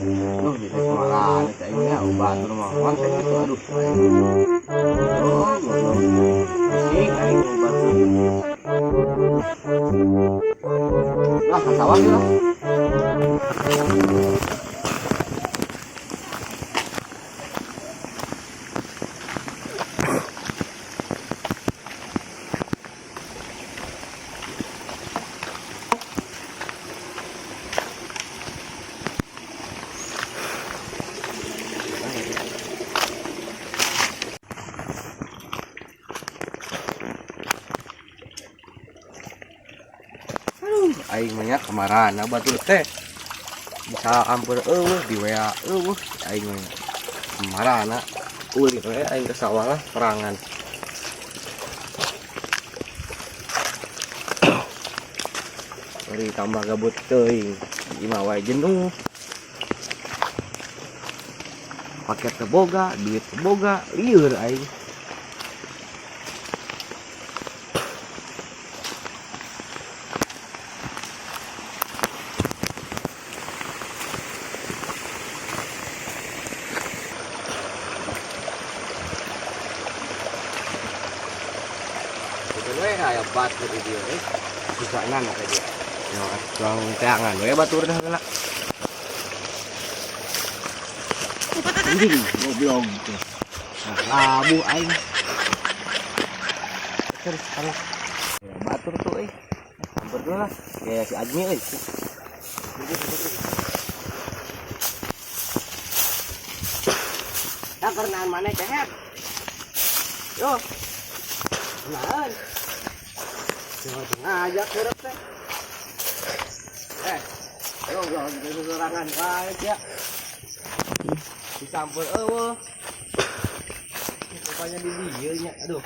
Duh, jadi kemana teh aing nya batur mah konten itu aduh. Oh, goblok. Pusing aing batur. Lah, ka sawah lah. Aing mah nya kamarana batur teh. Bisa ampun eueuh di WA eueuh aing mah. Kamarana ulin we aing ke sawah lah perangan. Bari tambah gabut teuing. Imah wae jenuh. Paket teu boga, duit teu boga, lieur aing. Itu we aya batur di dieu eh. Susahna ka dia. Ya tuang teangan we batur dah heula. Anjing goblok. Nah, labuh aing. Terus terus. Ya, batur tuh euy. Samper dulu lah. Kayak si Ajmi euy. Ya karenaan mana kehet? Yo. Kenaon? Yo ngajak heureuk teh. Eh, yo goblok sorangan wae ya. Dicampur eueuh. Rupanya di dieu nya. Aduh.